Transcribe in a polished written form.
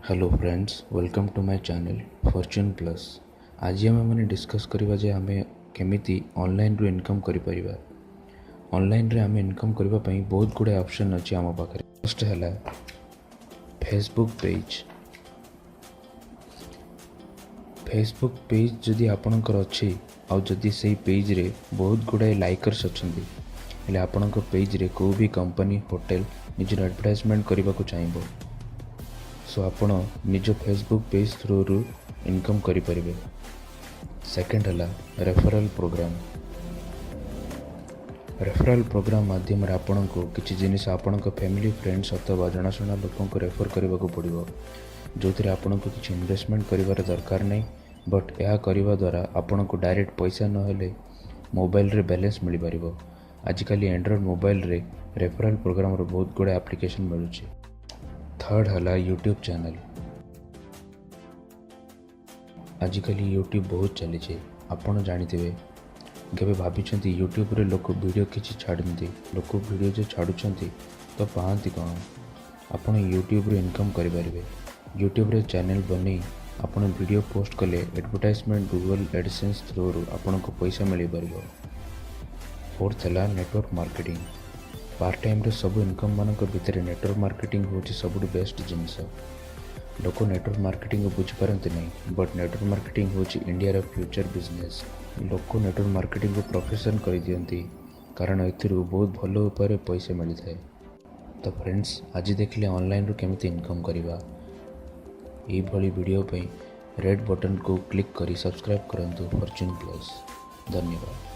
Hello friends, welcome to my channel Fortune Plus. ଆଜି ଆମେମାନେ discus କରିବା ଯେ ଆମେ କେମିତି ଅନଲାଇନ୍ରୁ ଇନକମ୍ କରିପାରିବା। ଅନଲାଇନ୍ରେ ଆମେ ଇନକମ୍ କରିବା ପାଇଁ ବହୁତ ଗୁଡ଼ାଏ ଅପସନ୍ ଅଛି ଆମ ପାଖରେ। ଫାର୍ଷ୍ଟ ହେଲା ଫେସବୁକ୍ ପେଜ୍। ଫେସବୁକ୍ ପେଜ୍ ଯଦି ଆପଣଙ୍କର ଅଛି ଆଉ ଯଦି ସେଇ ପେଜ୍ରେ ବହୁତ ଗୁଡ଼ାଏ ଲାଇକର୍ସ ଅଛନ୍ତି, ହେଲେ ଆପଣଙ୍କ ପେଜ୍ରେ କେଉଁ ବି କମ୍ପାନୀ, ହୋଟେଲ ନିଜର ଆଡ଼ଭର୍ଟାଇଜମେଣ୍ଟ କରିବାକୁ ଚାହିଁବ, ସୋ ଆପଣ ନିଜ ଫେସବୁକ୍ ପେଜ୍ ଥ୍ରୁରୁ ଇନକମ୍ କରିପାରିବେ। ସେକେଣ୍ଡ ହେଲା ରେଫରାଲ୍ ପ୍ରୋଗ୍ରାମ୍। ରେଫରାଲ୍ ପ୍ରୋଗ୍ରାମ୍ ମାଧ୍ୟମରେ ଆପଣଙ୍କୁ କିଛି ଜିନିଷ ଆପଣଙ୍କ ଫ୍ୟାମିଲି, ଫ୍ରେଣ୍ଡସ୍ ଅଥବା ଜଣାଶୁଣା ଲୋକଙ୍କୁ ରେଫର୍ କରିବାକୁ ପଡ଼ିବ, ଯେଉଁଥିରେ ଆପଣଙ୍କୁ କିଛି ଇନଭେଷ୍ଟମେଣ୍ଟ କରିବାର ଦରକାର ନାହିଁ। ବଟ୍ ଏହା କରିବା ଦ୍ୱାରା ଆପଣଙ୍କୁ ଡାଇରେକ୍ଟ ପଇସା ନହେଲେ ମୋବାଇଲରେ ବାଲାନ୍ସ ମିଳିପାରିବ। ଆଜିକାଲି ଆଣ୍ଡ୍ରଏଡ଼୍ ମୋବାଇଲରେ ରେଫରାଲ୍ ପ୍ରୋଗ୍ରାମର ବହୁତ ଗୁଡ଼ାଏ ଆପ୍ଲିକେସନ୍ ମିଳୁଛି। ଥର୍ଡ଼ ହେଲା ୟୁଟ୍ୟୁବ୍ ଚ୍ୟାନେଲ୍। ଆଜିକାଲି ୟୁଟ୍ୟୁବ୍ ବହୁତ ଚାଲିଛି, ଆପଣ ଜାଣିଥିବେ। କେବେ ଭାବିଛନ୍ତି, ୟୁଟ୍ୟୁବରେ ଲୋକ ଭିଡ଼ିଓ କିଛି ଛାଡ଼ନ୍ତି, ଲୋକ ଭିଡ଼ିଓ ଯେ ଛାଡ଼ୁଛନ୍ତି ତ ପାଆନ୍ତି କ'ଣ? ଆପଣ ୟୁଟ୍ୟୁବରୁ ଇନକମ୍ କରିପାରିବେ। ୟୁଟ୍ୟୁବରେ ଚ୍ୟାନେଲ୍ ବନେଇ ଆପଣ ଭିଡ଼ିଓ ପୋଷ୍ଟ କଲେ ଆଡ଼ଭର୍ଟାଇଜମେଣ୍ଟ, ଗୁଗଲ୍ ଆଡ଼ସେନ୍ସ ଥ୍ରୁରୁ ଆପଣଙ୍କୁ ପଇସା ମିଳିପାରିବ। ଫୋର୍ଥ ହେଲା ନେଟୱାର୍କ ମାର୍କେଟିଂ। ପାର୍ଟ ଟାଇମ୍ରେ ସବୁ ଇନକମ୍ ମାନଙ୍କ ଭିତରେ ନେଟୱାର୍କ ମାର୍କେଟିଂ ହେଉଛି ସବୁଠୁ ବେଷ୍ଟ ଜିନିଷ। ଲୋକ ନେଟୱାର୍କ ମାର୍କେଟିଂକୁ ବୁଝିପାରନ୍ତି ନାହିଁ, ବଟ୍ ନେଟୱାର୍କ ମାର୍କେଟିଂ ହେଉଛି ଇଣ୍ଡିଆର ଫ୍ୟୁଚର୍ ବିଜନେସ୍। ଲୋକ ନେଟୱାର୍କ ମାର୍କେଟିଂକୁ ପ୍ରଫେସନ୍ କରିଦିଅନ୍ତି, କାରଣ ଏଥିରୁ ବହୁତ ଭଲ ଉପାୟରେ ପଇସା ମିଳିଥାଏ। ତ ଫ୍ରେଣ୍ଡସ୍, ଆଜି ଦେଖିଲେ ଅନଲାଇନ୍ରୁ କେମିତି ଇନକମ୍ କରିବା। ଏଇଭଳି ଭିଡ଼ିଓ ପାଇଁ ରେଡ଼୍ ବଟନ୍କୁ କ୍ଲିକ୍ କରି ସବସ୍କ୍ରାଇବ୍ କରନ୍ତୁ ଫର୍ଚ୍ୟୁନ୍ ପ୍ଲସ୍। ଧନ୍ୟବାଦ।